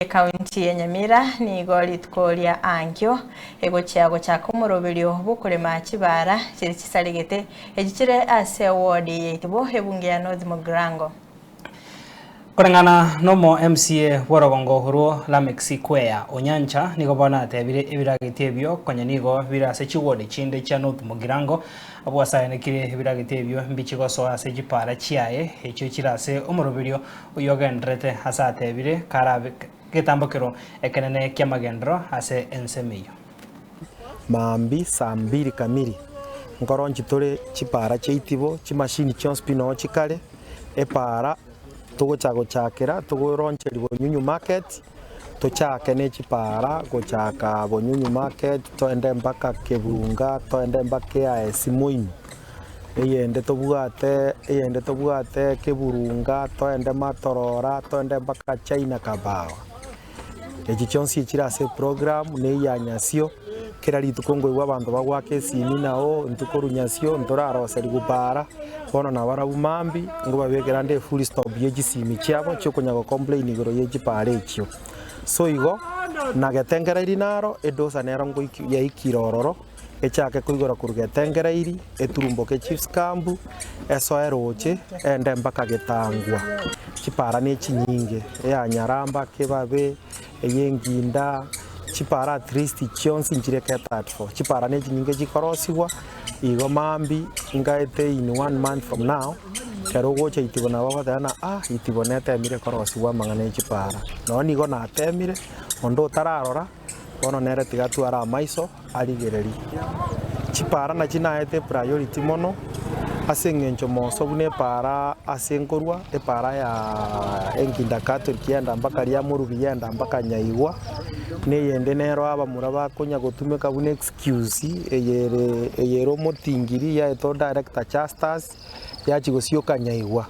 Ekaunti ya Nyamira nigo rituko ria ankio egochia gochaka omoroberio bw'okorema chibara chiri chisaregete echi chire ase eward ya Itibo ebunge ya North Mugirango. Koreng'ana nomo MCA bw'orogongo orwo Lameck Sikweya Onyancha nigo bono atebire ebirageti ebio konya nigo bire ase chiward chinde chia North Mugirango abwo asayanekire ebirageti ebio mbichi gosoa ase chipara chiaye echio chire ase omoroberio Oyio ogendererete ase atebire, karabe getambokero ekenene ki'amagenderero ase ensemo eyio. Maambia saa mbili kamili, nkoronchi tore chipaara chiaitibo, chimashini chionsi pi noo chikare, epaara togocha gochakera togoroncheria Bonyunyu market, tochake ne chipaara gochaka Bonyunyu market toende mpaka Keburunga, toende mpaka Eaesi Moino. Eyende tobwate, eyende tobwate Keburunga, toende Matorora, toende mpaka China Kabawa. Echi chionsi echire ase eprogram na eya nyasio, kera rituko nkoigwa abanto bagoaka esimi ng'a oh intwe korwa nyasio ntoraroserigwe paara, bono nabarabwo mambia, nkobabekera nde efull stop ye chisimi chiabo chiokonya go complain igoro ye chipaara echio. So igo, nagetengereiri naro, edosa nero ngoiki yaikire ororo. echake koigora korwa Getengereiri, eturumboke Chiefs Camp, esoe roche, ende mpaka Getangwa. Chipara ne chinyinge, eya Nyaramba, Kebabe, eye Enginda, chipara at least chionsi nchire catered for. Chipara ne chinyinge chikorosigwa, igo mambia ngaete in one month from now, ekero ogocha Itibo nabo ogoteba ng'a ah Itibo netemire korosigwa amang'ana ya chipara. Nonye nigo natemire, onde otararora. Bono nere tiga atware amaiso arigererie. Chipaara nachio naete epriority mono ase eng'encho moso buna epaara ase nkorwa, epaara ya Enkinda Catholic yenda mpaka Riamorubi yenda mpaka Nyaigwa, na eyende nero abamura bakonya gotumeka buna excuse eye ere eye ere omotingiri yaetwa Director Justus. Yachia gosioka nyaigwa,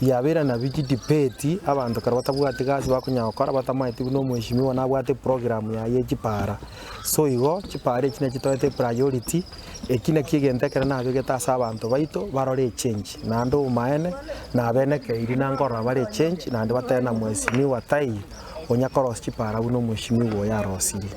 yabeire nabi chidebate abanto ekero batabwati gasi bakonya gokora batamaeti buna omweshimiwa nabwate eprogram yaye ye chipara. So igo, chipara echi nachi toete epriority, eki naki egento ekere nabegete ase abanto baito barore echange. Naende obomaene, nabenekeiri na nkorora bare echange naende batebe na mweshimiwa taiyo onya korosia chipara buna omweshimiwa oyo arosirie.